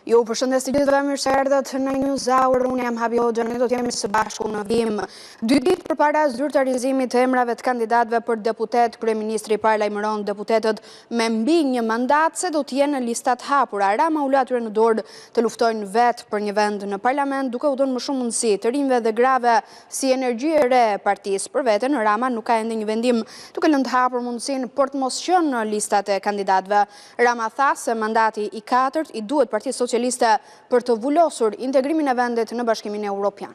Ju përshëndes të gjithëve, mirë se erdhët në News Hour, unë jam Habi Hoxha, ne do të jemi së bashku në vijim. Dy ditë përpara zyrtarizimit të emrave të kandidatëve për deputet, kryeministri paralajmëron deputetët me mbi një mandat se do të jenë në lista të hapura. Rama u lë atyre në dorë të luftojnë vetë për një vend në parlament, duke u dhënë më shumë mundësi të rinjve dhe grave si energji e re e partisë. Për veten, Rama nuk ka ende një vendim, duke lënë të hapur mundësinë për të mos qenë në listat e kandidatëve. Rama tha se mandati i katërt i duhet Partisë Socialiste për të vulosur integrimin e vendit në Bashkimin Europian.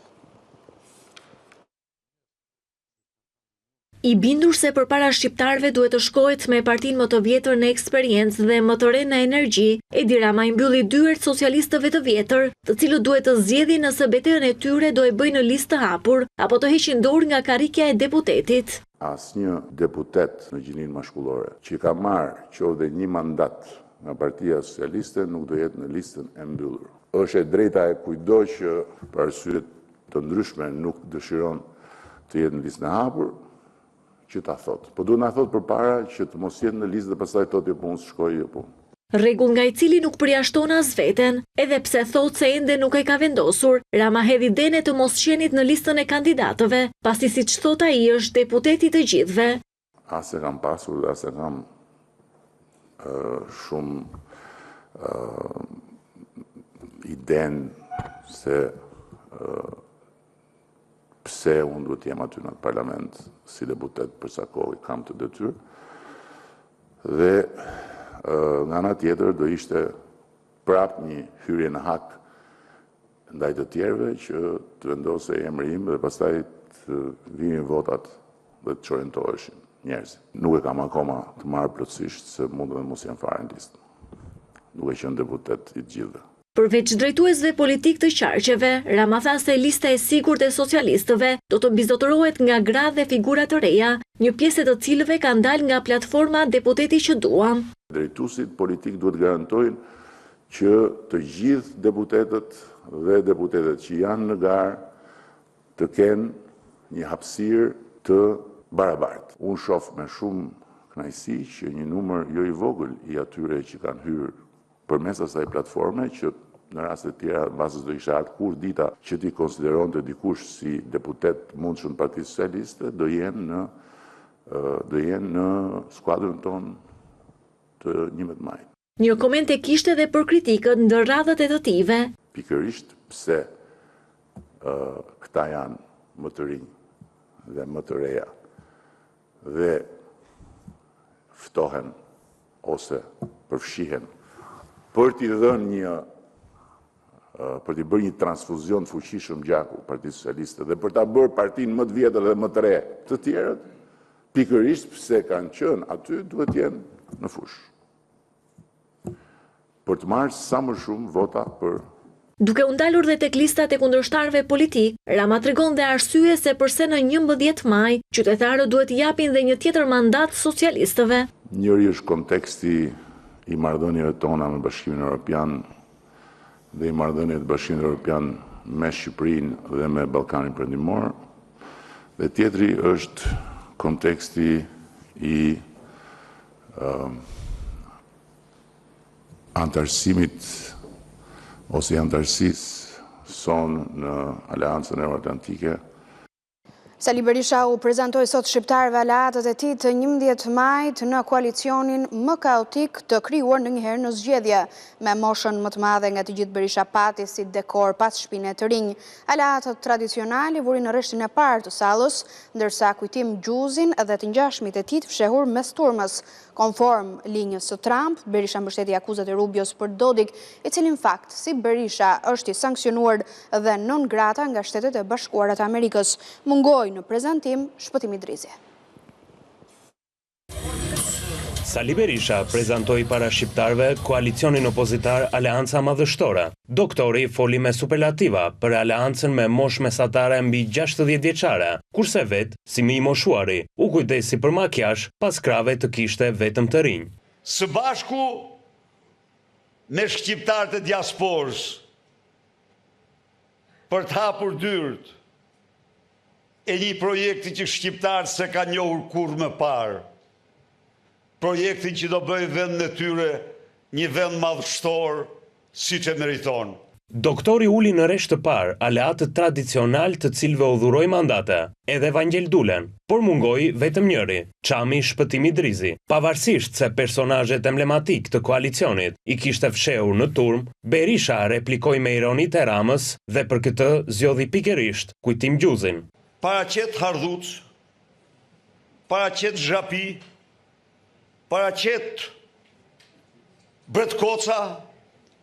I bindur se përpara shqiptarëve duhet të shkohet me partinë më të vjetër në eksperiencë dhe më të re në energji, Edi Rama i mbylli dyert socialistëve të vjetër, të cilët duhet të zgjedhin nëse betejën e tyre do e bëjnë në listë të hapur apo të heqin dorë nga karrikja e deputetit. Asnjë deputet në gjininë mashkullore që ka marrë qoftë dhe një mandat nga Partia Socialiste nuk do jetë në listën e mbyllur. Është e drejta e kujtdo që për arsye të ndryshme nuk dëshiron të jetë në listën e hapur, që ta thotë. Po duhet na thotë përpara që të mos jetë në listë dhe pastaj thotë jo po unë s'shkoj, jo po. Rregull nga i cili nuk përjashton as veten. Edhe pse thotë se ende nuk e ka vendosur, Rama hedh idenë e të mos qenit në listën e kandidatëve, pasi siç thotë ai është deputet i të gjithëve. As e kam pasur dhe as e kam shumë idenë se pse unë duhet të jem aty në atë parlament si deputet për sa kohë kam këtë detyrë. Dhe nga ana tjetër do ishte prap një hyrje në hak ndaj të tjerëve që të vendosej emri im dhe pastaj të vinin votat dhe të çorientoheshin njerëzit. Nuk e kam akoma të marrë plotësisht se mund edhe mos jem fare në listë, duke qenë deputet i të gjithëve. Përveç drejtuesve politikë të qarqeve, Rama tha se lista e sigurt e socialistëve do të mbizotërohet nga gra dhe figura të reja, një pjesë e të cilëve kanë dalë nga platforma Deputeti që duam. Drejtuesit politikë duhet të garantojnë që të gjithë deputetët dhe deputetet që janë në garë të kenë një hapësirë të barabartë. Unë shoh me shumë kënaqësi që një numër jo i vogël i atyre që kanë hyrë përmes asaj platforme që në raste të tjera mbase s'do ishte ardhur kurrë dita që t'i konsideronte dikush si deputet të mundshëm të Partisë Socialiste, do jenë në do jenë në skuadrën tonë të 11 majit. Një koment e kishte dhe për kritikët ndër radhët e të tijve. Pikërisht pse këta janë më të rinj dhe më të reja dhe ftohen ose përfshihen për t'i dhënë një për t'i bërë një transfuzion të fuqishëm gjaku Partisë Socialiste dhe për ta bërë partinë më të vjetër dhe më të re të tjerët, pikërisht pse kanë qenë aty duhet të jenë në fushë. Për të marrë sa më shumë vota për Duke u ndalur dhe tek listat e kundërshtarëve politikë, Rama tregon dhe arsye se përse në 11 maj qytetarët duhet t'i japin dhe një tjetër mandat socialistëve. Njëri është konteksti i marrëdhënieve tona me Bashkimin Europian dhe i marrëdhënieve të Bashkimit Europian me Shqipërinë dhe me Ballkanin Perëndimor dhe tjetri është konteksti i anëtarësimit ose i anëtarësisë sonë në Aleancën Euroatlantike. Sali Berisha u prezantoi sot shqiptarëve aleatët e tij të 11 majit në koalicionin më kaotik të krijuar ndonjëherë në zgjedhje. Me moshën më të madhe nga të gjithë Berisha pati si dekor pas shpine të rinj. Aleatët tradicionalë i vuri në rreshtin e parë të sallës, ndërsa Kujtim Gjuzin dhe të ngjashmit e tij të fshehur mes turmës. Konform linjës së Trump, Berisha mbështeti akuzat e Rubios për Dodik, i cili në fakt, si Berisha, është i sanksionuar dhe non grata nga Shtetet e Bashkuara të Amerikës. Mungoi në prezantim Shpëtim Idrizi. Sali Berisha prezantoi para shqiptarëve koalicionin opozitar Aleanca Madhështore. Doktori foli me superlativa për aleancën me moshë mesatare mbi 60 vjeçare, kurse vetë Si më i moshuari, u kujdesi për makiazh, pas krahëve të kishte vetëm të rinj. Së bashku me shqiptarët e diasporës për të hapur dyert e një projekti që shqiptarët s'e kanë njohur kurrë më parë, projektin që do bëjë vendin e tyre një vend madhështor. Siç e meriton. Doktori uli në rresht të parë aleatët tradicionalë të cilëve u dhuroi mandate, edhe Vangjel Dulen, por mungoi vetëm njëri, çami Shpëtim Idrizi. Pavarësisht se personazhet emblematikë të koalicionit i kishte fshehur në turmë, Berisha replikoi me ironitë e Ramës dhe për këtë zgjodhi pikërisht Kujtim Gjuzin. Paraqet hardhuc, paraqet zhapi, Paraqet bretkoca,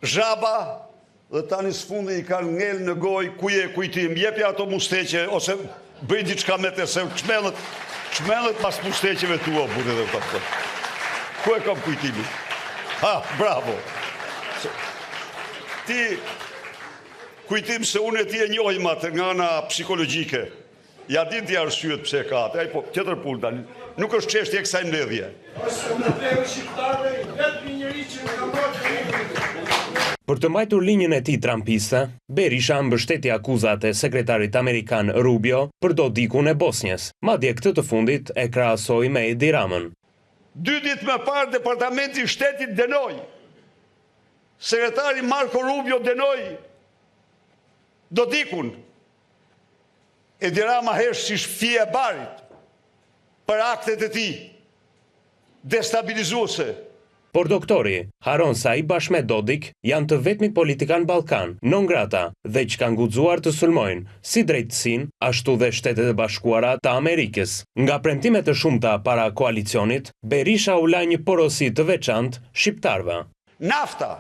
zhaba dhe tani së fundi i kanë ngel në gojë ku je Kujtim, jepja ato musteqe ose bëj diçka me te se çmendet, çmendet pas musteqeve tua burri dhe ta Ku e kam Kujtimin? Ha, bravo. Ti Kujtim se unë e ti e njohim atë nga ana psikologjike. Ia din ti arsyet pse e ka atë, ai po tjetër punë tani. Nuk është çështje e kësaj mbledhje. Është Skënderbeu i shqiptarëve i vetmi njeri që ka marrë Për të mbajtur linjën e tij trampiste, Berisha mbështeti akuzat e sekretarit amerikan Rubio për Dodikun e Bosnjes, madje këtë të fundit e krahasoi me Edi Ramën. Dy ditë më parë Departamenti i Shtetit dënoi. Sekretari Marco Rubio dënoi Dodikun. Edi Rama hesht si fija e barit për aktet e tij destabilizuese. Por doktori harron se ai bashkë me Dodik janë të vetmit politikanë ballkan non grata dhe që kanë guxuar të sulmojnë si drejtësinë ashtu dhe Shtetet e Bashkuara të Amerikës. Nga premtimet e shumta para koalicionit, Berisha u la një porosi të veçantë shqiptarëve. Nafta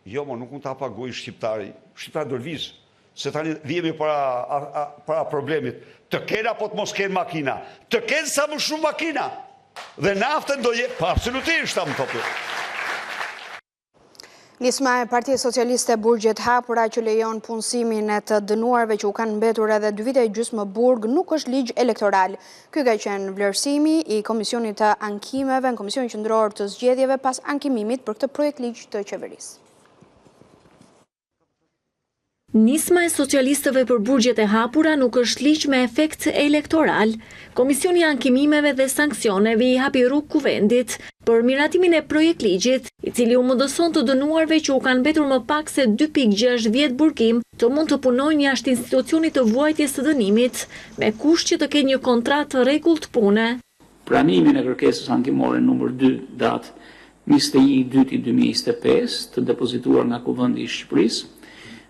Jo mo nuk mund ta paguajë shqiptari, shqiptari do lëvizë, se tani vihemi para para problemit, të kenë apo të mos kenë makina, të kenë sa më shumë makina dhe naftën do jetë, po absolutisht ta më thotë. Nisma e Partisë Socialiste Burgjet e Hapura që lejon punësimin e të dënuarve që u kanë mbetur edhe 2 vite e gjysmë burg nuk është ligj elektoral. Ky ka qenë vlerësimi i Komisionit të Ankimeve në Komisionin Qendror të Zgjedhjeve pas ankimimit për këtë projektligj të qeverisë. Nisma e socialistëve për burgjet e hapura nuk është ligj me efekt elektoral. Komisioni i Ankimimeve dhe Sanksioneve i hapi rrugë Kuvendit për miratimin e projektligjit, i cili u mundëson të dënuarve që u kanë mbetur më pak se 2.6 vjet burgim të mund të punojnë jashtë institucionit të vuajtjes së dënimit, me kusht që të kenë një kontratë të rregullt pune. Pranimin e kërkesës ankimore numër dy, datë 21 i dyti 2025, të depozituar nga Kuvendi i Shqipërisë,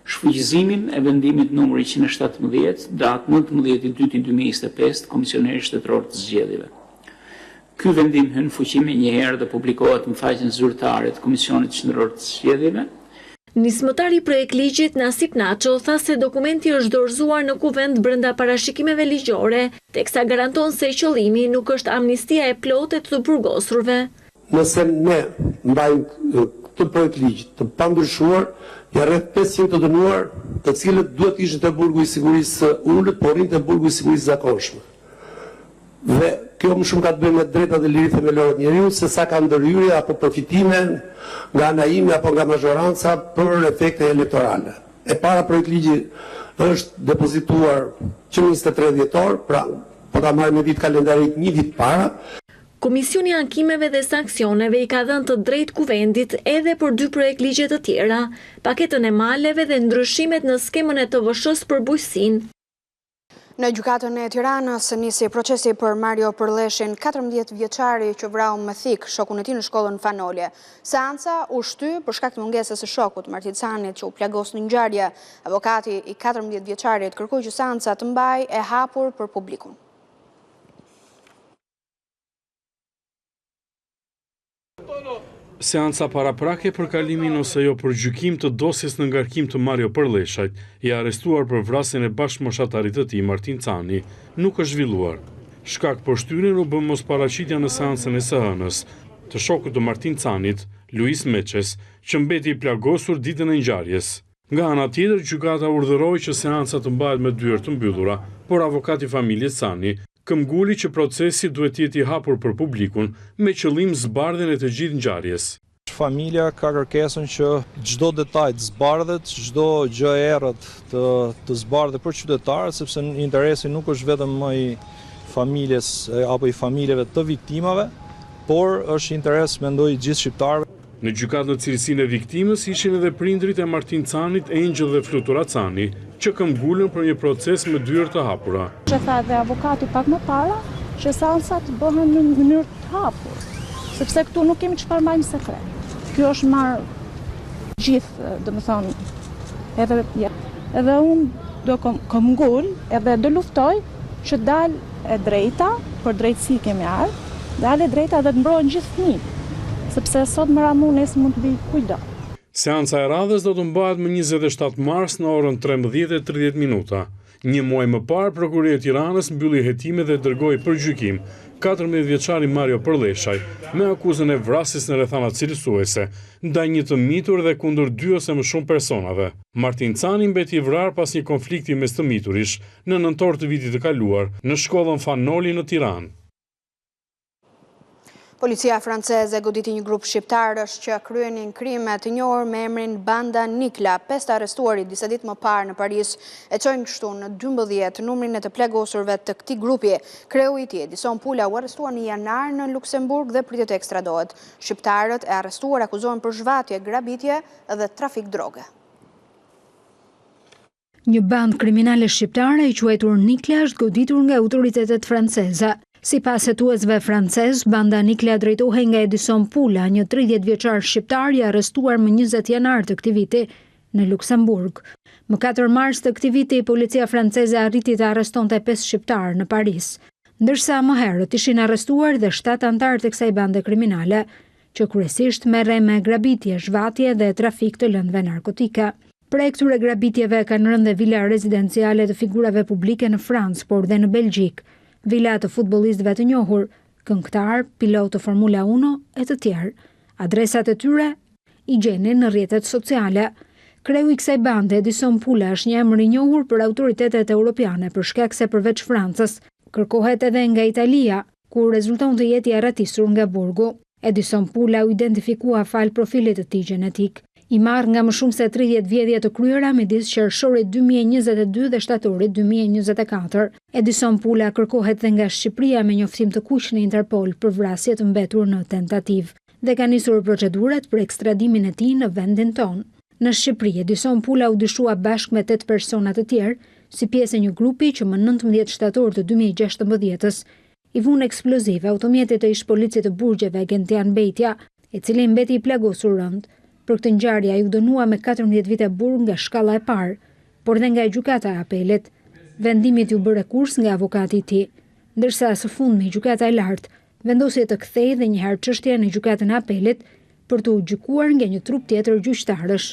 shfuqizimin e vendimit numër 117, datë 19 i dyti 2025 të Komisionerit Shtetëror të Zgjedhjeve. Ky vendim hyn në fuqi menjëherë dhe publikohet në faqen zyrtare të Komisionit Qendror të Zgjedhjeve. Nismëtari i projektligjit, Nasip Naço, tha se dokumenti është dorëzuar në Kuvend brenda parashikimeve ligjore, teksa garanton se qëllimi nuk është amnistia e plotë e të burgosurve. Nëse ne mbajmë këtë projektligj të pandryshuar, janë rreth 500 të dënuar, të cilët duhet të ishin te burgu i sigurisë së ulët, por rrinë te burgu i sigurisë së zakonshme. Dhe kjo më shumë ka të bëjë me të drejtat dhe liritë themelore të njeriut, se sa ka ndërhyrje apo përfitime nga ana ime apo nga mazhoranca për efekte elektorale. E para projektligji është depozituar që më 23 dhjetor, pra po ta marrim me vit kalendarik një vit para. Komisioni i Ankimeve dhe Sanksioneve i ka dhënë të drejtë Kuvendit edhe për dy projektligje të tjera, paketën e maleve dhe ndryshimet në skemën e TVSH-së për bujqësinë. Në gjykatën e Tiranës nisi procesi për Mario Përlleshin, 14 vjeçari që vrau me thikë shokun e tij në shkollën Fan Noli. Seanca u shty për shkak të mungesës së shokut, Martin Canit, që u plagos në ngjarje. Avokati i 14 vjeçarit kërkoi që seanca të mbahej e hapur për publikun. Seanca paraprake për kalimin ose jo për gjykim të dosjes në ngarkim të Mario Përlleshajt, i arrestuar për vrasjen e bashkëmoshatarit të tij Martin Cani, nuk është zhvilluar. Shkak për shtyrjen u bë mosparaqitja në seancën e së hënës, të shokut të Martin Canit, Luis Meçes, që mbeti i plagosur ditën e ngjarjes. Nga ana tjetër, gjykata urdhëroi që seanca të mbahet me dyer të mbyllura, por avokati i familjes Cani këmbguli që procesi duhet të jetë i hapur për publikun, me qëllim zbardhjen e të gjithë ngjarjes. Familja ka kërkesën që çdo detaj të zbardhet, çdo gjë e errët të të zbardhet për qytetarët, sepse interesi nuk është vetëm më i familjes apo i familjeve të viktimave, por është interes mendoj i gjithë shqiptarëve. Në gjykatë në cilësinë e viktimës ishin edhe prindërit e Martin Canit, Engjëll dhe Flutura Cani, që këmbgulën për një proces me dyer të hapura. Siç e tha edhe avokati pak më para, që seancat bëhen në mënyrë të hapur, sepse këtu nuk kemi çfarë mbajmë sekret. Kjo është marrë gjithë, domethënë, edhe ja, edhe unë do këmbgul edhe do luftoj që dalë e drejta, për drejtësi kemi ardhë, dalë e drejta dhe të mbrohen gjithë fëmijët, sepse sot më ra mu, nesër mund të vijë kujtdo. Seanca e radhës do të mbahet më 27 mars në orën 13:30 minuta. Një muaj më parë, Prokuroria e Tiranës mbylli hetimet dhe dërgoi për gjykim 14 vjeçarin Mario Përlleshaj me akuzën e vrasjes në rrethana cilësuese ndaj një të mitur dhe kundër dy ose më shumë personave. Martin Cani mbeti i vrarë pas një konflikti mes të miturish në nëntor të vitit të kaluar në shkollën Fan Noli në Tiranë. Policia franceze goditi një grup shqiptarësh që kryenin krime të njohur me emrin Banda Nikla. 5 të arrestuarit disa ditë më parë në Paris e çojnë kështu në 12 numrin e të plagosurve të këtij grupi. Kreu i tij, Edison Pula, u arrestua në janar në Luksemburg dhe pritet të ekstradohet. Shqiptarët e arrestuar akuzohen për zhvatje, grabitje dhe trafik droge. Një bandë kriminale shqiptare e quajtur Nikla është goditur nga autoritetet franceze. Sipas hetuesve francezë, banda Nikla drejtohej nga Edison Pula, një 30 vjeçar shqiptar i arrestuar më 20 janar të këtij viti në Luksemburg. Më 4 mars të këtij viti, policia franceze arriti të arrestonte 5 shqiptarë në Paris, ndërsa më herët ishin arrestuar dhe 7 anëtarë të kësaj bande kriminale, që kryesisht merrej me grabitje, zhvatje dhe trafik të lëndëve narkotike. Pre këtyre grabitjeve kanë rënë dhe vila rezidenciale të figurave publike në Francë, por dhe në Belgjikë, vila të futbollistëve të njohur, këngëtarë, pilotë të Formula Uno e të tjerë. Adresat e tyre i gjenin në rrjetet sociale. Kreu i kësaj bande, Edison Pula, është një emër i njohur për autoritetet europiane për shkak se përveç Francës, kërkohet edhe nga Italia, ku rezulton të jetë i arratisur nga burgu. Edison Pula u identifikua falë profilit të tij gjenetik, i marrë nga më shumë se 30 vjedhje të kryera midis qershorit 2022 dhe shtatorit 2024. Edison Pula kërkohet dhe nga Shqipëria me njoftim të kuq në Interpol për vrasje të mbetur në tentativë dhe ka nisur procedurat për ekstradimin e tij në vendin tonë. Në Shqipëri, Edison Pula u dyshua bashkë me 8 persona të tjerë si pjesë e një grupi që më 19 shtator të 2016-ës i vunë eksploziv automjetit të ish-policit të burgjeve Gentian Bejtja, i cili mbeti i plagosur rëndë. Për këtë ngjarje ai u dënua me 14 vite burg nga shkalla e parë, por dhe nga gjykata e apelit. Vendimit iu bë rekurs nga avokati i tij, ndërsa së fundmi gjykata e lartë vendosi të kthejë dhe një herë çështjen në gjykatën e apelit për t'u gjykuar nga një trup tjetër gjyqtarësh.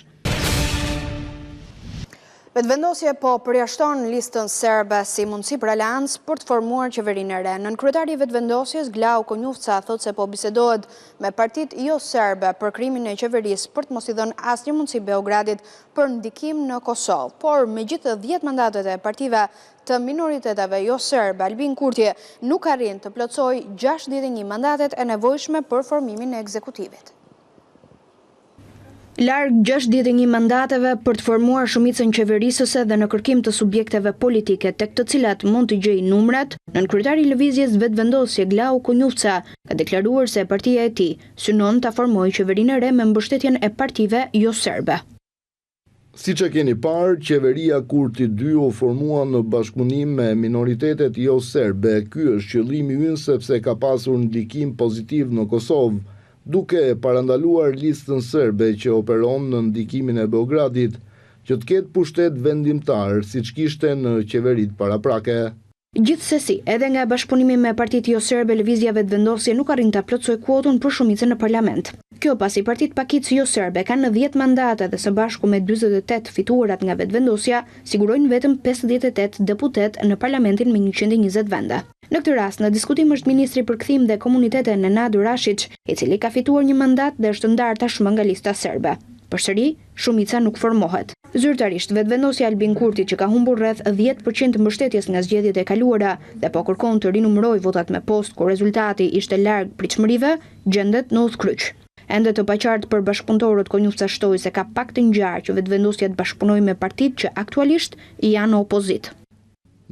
Vetëvendosje po përjashton listën serbe si mundësi për aleancë për të formuar qeverinë e re. Nënkryetari i Vetëvendosjes, Glauk Konjufca, thotë se po bisedohet me partitë jo serbe për krijimin e qeverisë për të mos i dhënë asnjë mundësi Beogradit për ndikim në Kosovë. Por, me gjithë 10 mandatet e partive të minoriteteve jo serbe, Albin Kurti nuk arrin të plotësojë 61 mandatet e nevojshme për formimin e ekzekutivit. Larg 61 mandateve për të formuar shumicën qeverisëse dhe në kërkim të subjekteve politike tek të cilat mund të gjejë numrat, nënkryetari i Lëvizjes Vetëvendosje Glauk Konjufca ka deklaruar se partia e tij synon ta formojë qeverinë e re me mbështetjen e partive jo serbe. Siç e keni parë, qeveria Kurti 2 u formua në bashkëpunim me minoritetet jo serbe. Ky është qëllimi ynë sepse ka pasur ndikim pozitiv në Kosovë, duke parandaluar listën serbe që operon në ndikimin e Beogradit, që të ketë pushtet vendimtar, siç kishte në qeveritë paraprake. Gjithsesi, edhe nga bashkëpunimi me partitë jo serbe, Lëvizja Vetëvendosje nuk arrin ta plotësojë kuotën për shumicën në parlament. Kjo pasi partitë pakicë jo serbe kanë 10 mandate dhe së bashku me 48 të fituarat nga Vetëvendosja sigurojnë vetëm 58 deputetë në parlamentin me 120 vende. Në këtë rast, në diskutim është ministri për kthim dhe komunitete Nenad Rashiq, i cili ka fituar një mandat dhe është ndarë tashmë nga lista serbe. Përsëri, shumica nuk formohet. Zyrtarisht, Vetëvendosja Albin Kurti që ka humbur rreth 10% të mbështetjes nga zgjedhjet e kaluara dhe po kërkon të rinumërojë votat me postë ku rezultati ishte larg pritshmërive, gjendet në udhkryq. Ende të paqartë për bashkëpunëtorët, Konjufca shtoi se ka pak të ngjarë që Vetëvendosja të bashkëpunojë me partitë që aktualisht janë në opozitë.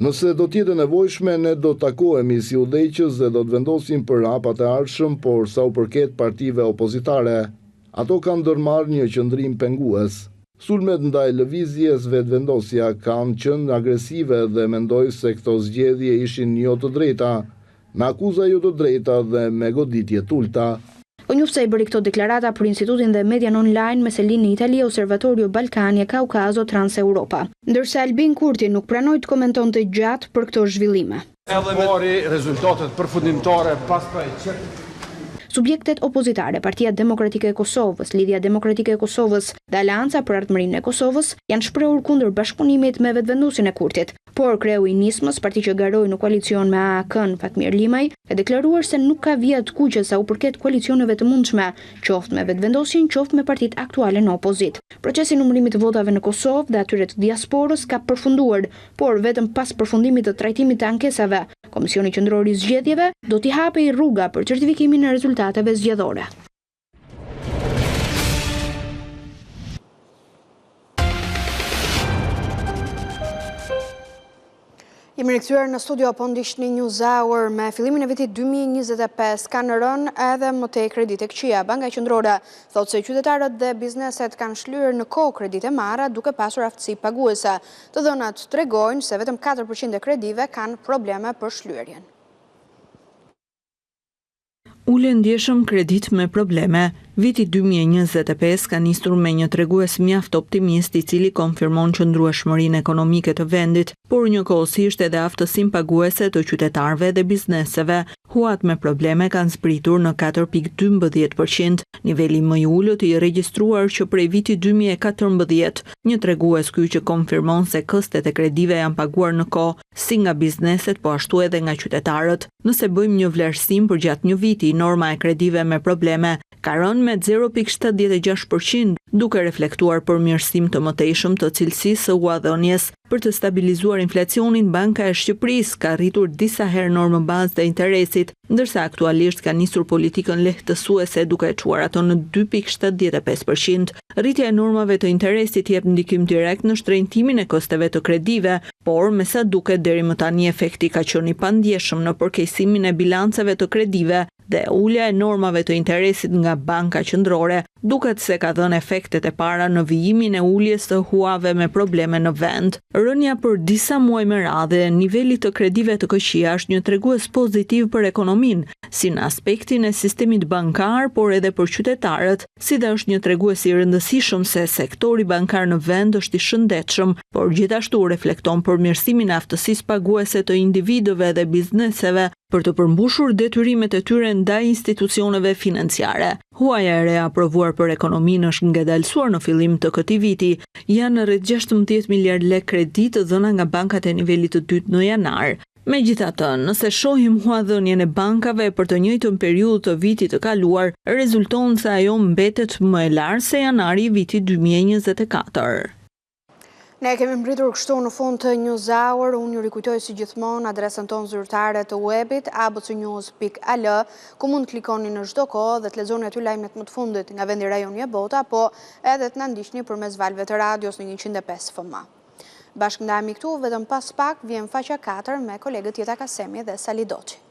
Nëse do të jetë e nevojshme, ne do të takohemi si udhëheqës dhe do të vendosim për hapat e ardhshëm, por sa u përket partive opozitare. Ato kanë ndërmarrë një qëndrim pengues. Sulmet ndaj Lëvizjes Vetëvendosja kanë qenë agresive dhe mendoj se këto zgjedhje ishin jo të drejta, me akuza jo të drejta dhe me goditje të ulëta. Konjufca i bëri këto deklarata për institutin dhe median online me seli në Itali Osservatorio Balcani e Caucaso Trans Europa. Ndërsa Albin Kurti nuk pranoi të komentonte gjatë për këto zhvillime. Edhe me pari rezultatet përfundimtare pastaj që. Subjektet opozitare, Partia Demokratike e Kosovës, Lidhja Demokratike e Kosovës dhe Aleanca për Ardhmërinë e Kosovës, janë shprehur kundër bashkëpunimit me Vetëvendosjen e Kurtit. Por, kreu i Nismës, parti që garoi në koalicion me AAK-në, Fatmir Limaj, ka deklaruar se nuk ka vija të kuqe sa u përket koalicioneve të mundshme, qoftë me Vetëvendosjen, qoftë me partitë aktuale në opozitë. Procesi i numërimit të votave në Kosovë dhe atyre të diasporës ka përfunduar, por vetëm pas përfundimit të trajtimit të ankesave, Komisioni Qendror i Zgjedhjeve do t'i hapej rruga për certifikimin e rezultateve zgjedhore. Jemi rikthyer në studio po ndiqni News Hour me fillimin e vitit 2025 kanë rënë edhe më tej kreditë e këqija. Banka Qendrore thotë se qytetarët dhe bizneset kanë shlyer në kohë kreditë e marra duke pasur aftësi paguese. Të dhënat tregojnë se vetëm 4% e kredive kanë probleme për shlyerjen. Ulen ndjeshëm kreditë me probleme. Viti 2025 ka nisur me një tregues mjaft optimist i cili konfirmon qëndrueshmërinë ekonomike të vendit, por njëkohësisht edhe aftësinë paguese të qytetarëve dhe bizneseve. Huat me probleme kanë zbritur në 4.12%, niveli më i ulët i regjistruar që prej vitit 2014, një tregues ky që konfirmon se këstet e kredive janë paguar në kohë, si nga bizneset po ashtu edhe nga qytetarët. Nëse bëjmë një vlerësim përgjatë një viti, norma e kredive me probleme ka rënë me 0.76%, duke reflektuar përmirësim të mëtejshëm të cilësisë së huadhënies. Për të stabilizuar inflacionin, Banka e Shqipërisë ka rritur disa herë normën bazë të interesit, ndërsa aktualisht ka nisur politikën lehtësuese duke e çuar ato në 2.75%. Rritja e normave të interesit jep ndikim direkt në shtrenjtimin e kësteve të kredive, por me sa duket deri më tani efekti ka qenë i pandjeshëm në përkeqësimin e bilanceve të kredive dhe ulja e normave të interesit nga Banka Qendrore duket se ka dhënë efektet e para në vijimin e uljes së huave me probleme në vend. Rënia për disa muaj me radhë e nivelit të kredive të këqija është një tregues pozitiv për ekonominë, si në aspektin e sistemit bankar, por edhe për qytetarët, si dhe është një tregues i rëndësishëm se sektori bankar në vend është i shëndetshëm, por gjithashtu reflekton përmirësimin e aftësisë paguese të individëve dhe bizneseve për të përmbushur detyrimet e tyre ndaj institucioneve financiare. Huaja e re e aprovuar për ekonominë është ngadalësuar në fillim të këtij viti. Janë rreth 16 miliard lekë kredi të dhëna nga bankat e nivelit të dytë në janar. Megjithatë, nëse shohim huadhënien e bankave për të njëjtën periudhë të vitit të kaluar, rezulton se ajo mbetet më e lartë se janari i vitit 2024. Ne kemi mbërritur kështu në fund të News Hour, unë ju rikujtoj si gjithmonë adresën tonë zyrtare të webit abcnews.al, ku mund të klikoni në çdo kohë dhe të lexoni aty lajmet më të fundit nga vendi rajoni e bota, po edhe të na ndiqni përmes valëve të radios në 105 FM. Bashkë ndahemi këtu, vetëm pas pak vjen faqja 4 me kolegët Jeta Kasemi dhe Sali Doçi.